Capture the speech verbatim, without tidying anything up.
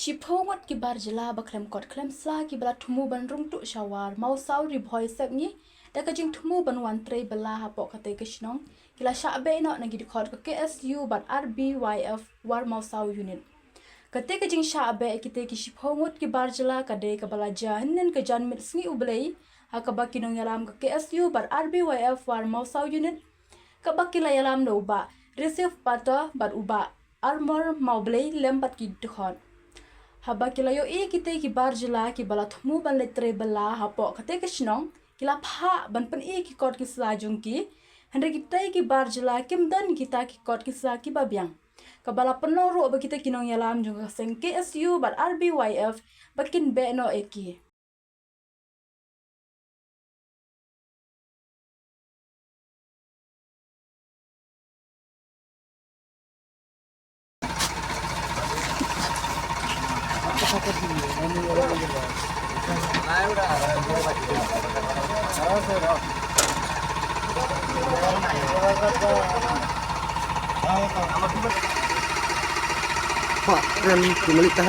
Shiphew ngut ki bar jylla ba khlem kot khlem sla ki ba la thmu ban rung tuh sha War Mawsaw Ri Bhoi Sepngi da ka jingthmu ban wan trei bylla hapoh katei ka shnong, ki la shah beh noh na ki dkhot ka K S U bad R B Y F War Mawsaw Unit. Katei ka jingshah beh kitei ki shiphew ngut ki bar jylla ka dei kaba la jia hynnin ka janmiet Sngi U Blei, ha kaba ki nongïalam ka K S U bad R B Y F War Mawsaw Unit, kaba ki la ïalam da u Bah Recep Pato bad u Bah Armor Mawblei lem bad ki dkhot. Haba ki la ïohi kitei ki bar jylla ki ba la thmu ban leit trei bylla hapoh katei ka shnong, ki la phah ban pyni ki kot ki sla jong ki. Hynrei kitei ki bar jylla kim don kita ki kot ki sla ki ba biang, kaba la pynlong ruh ba kitei ki nongïalam jong ka seng K S U bad R B Y F ba kin beh noh ïa ki. Pak, kan kembali tahan.